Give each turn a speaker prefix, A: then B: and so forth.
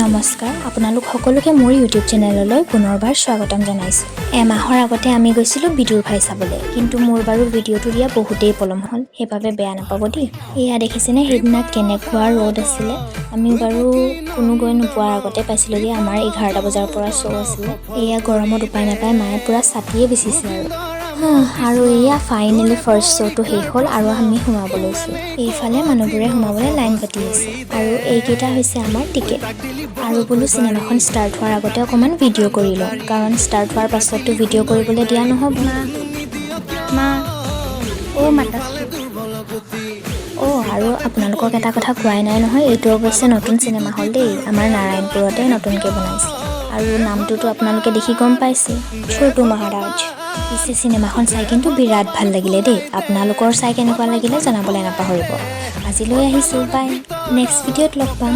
A: নমস্কাৰ, আপোনালোক সকলোকে মোৰ ইউটিউব চেনেললৈ পুনৰবাৰ স্বাগতম জনাইছোঁ। এমাহৰ আগতে আমি গৈছিলোঁ বিদুৰ ভাই চাবলৈ। কিন্তু মোৰ বাৰু ভিডিঅ'টো দিয়া বহুতেই পলম হ'ল, সেইবাবে বেয়া নাপাব দেই। এয়া দেখিছেনে, সেইদিনা কেনেকুৱা ৰ'দ আছিলে। আমি বাৰু কোনো গৈ নোপোৱাৰ আগতে পাইছিলোঁগৈ। আমাৰ 11টা বজাৰ পৰা শ্ব' আছিলে। এয়া গৰমত উপায় নাপায় মায়ে পূৰা ছাতিয়ে বেচিছে আৰু এয়া ফাইনেলি ফাৰ্ষ্ট শ্ব'টো শেষ হ'ল আৰু আমি সোমাব লৈছোঁ। এইফালে মানুহবোৰে সোমাবলৈ লাইন পাতি আছে আৰু এইকেইটা হৈছে আমাৰ টিকেট। আৰু বোলো চিনেমাখন ষ্টাৰ্ট হোৱাৰ আগতে অকণমান ভিডিঅ' কৰি লওঁ, কাৰণ ষ্টাৰ্ট হোৱাৰ পাছততো ভিডিঅ' কৰিবলৈ দিয়া নহ'ব।
B: মা, মা, অ' মাতাশ্ৰী।
A: অ', আৰু আপোনালোকক এটা কথা কোৱাই নাই নহয়। এইটো অৱশ্যে নতুন চিনেমা হল দেই, আমাৰ নাৰায়ণপুৰতে নতুনকৈ বনাইছে। আৰু নামটোতো আপোনালোকে দেখি গম পাইছে, ছোটু মহাৰাজ। পিছে চিনেমাখন চাই কিন্তু বিৰাট ভাল লাগিলে দেই। আপোনালোকৰ চাই কেনেকুৱা লাগিলে জনাবলৈ নাপাহৰিব। আজিলৈ আহিছোঁ, বাই। নেক্সট ভিডিঅ'ত লগ পাম।